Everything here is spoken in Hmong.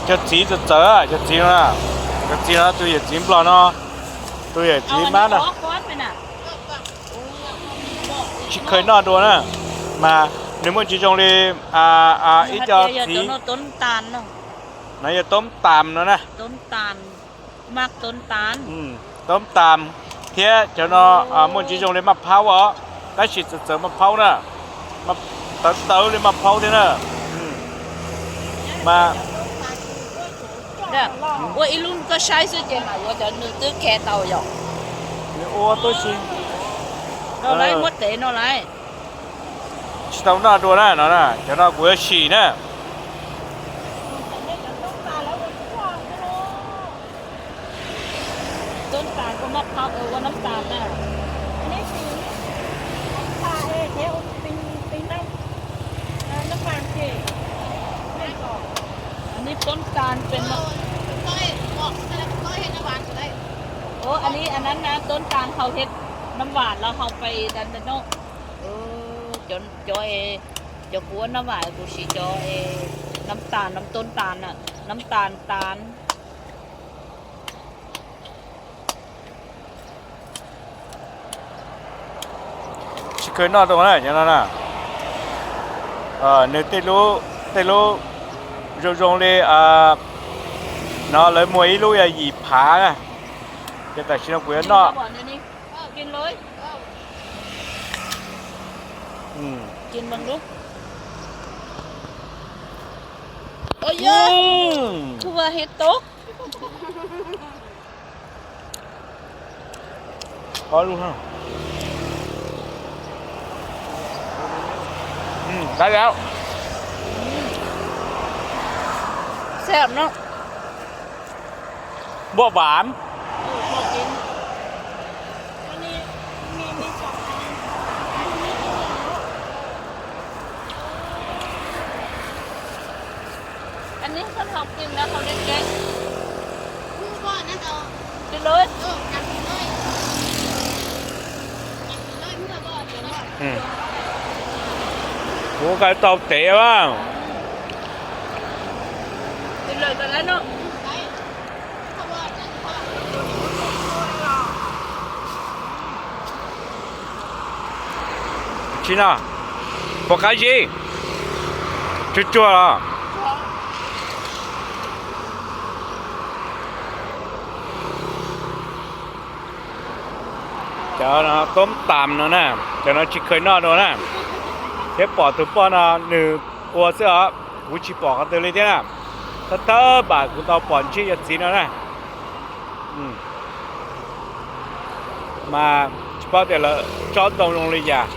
Cov txiv txawv txawv, cov txiv no, cov txiv no, tus yawm txiv Nplog no, tus yawm txiv mab no, tsis kheev noj dua na, mas nws muaj tsis zoo li ib co txiv no yog toob tas no na. Toob tas thiab cov no muaj tsis zoo li maj phaub os, tab sis txawv txawv maj phaub na, tawv tawv li maj phaub thiab na. Mas ua ib lub koj saib xwb ces mas ua cov nws twb ke tau yom. Nws ua tub si. Muab tev no lawm. Tsis tau noj dua na no, cov no kuv yuav sim na. Toob tas, ua nab tas na. Toob tas, toob tas hau hej nab vam los hau pais da no. Cov, cov kuv ua nab vam kuv siv cov nab tas, nab toob tas na, nab tas tas. Tsis kheev noj dua na cov no na. Nws tej lub zoo zoo li no lawv muag ib lub yog yim phav na. Ces tam sim no kuv yuav noj. Npua vam. Kuv kaw tau tev a. Tsis no, puas qab zib, tsuag tsuag los. Cov no toob tas no na, cov no tsis kheev noj dua na. Thiab pom tus poj no nws ua xwb os, kuv tsis pom qhov twg li thiab na. Thawj thawj npam kuv tau pom ntsib yawm txiv no na. Mas tsis paub tias lawv tsob ntoo zoo li cas.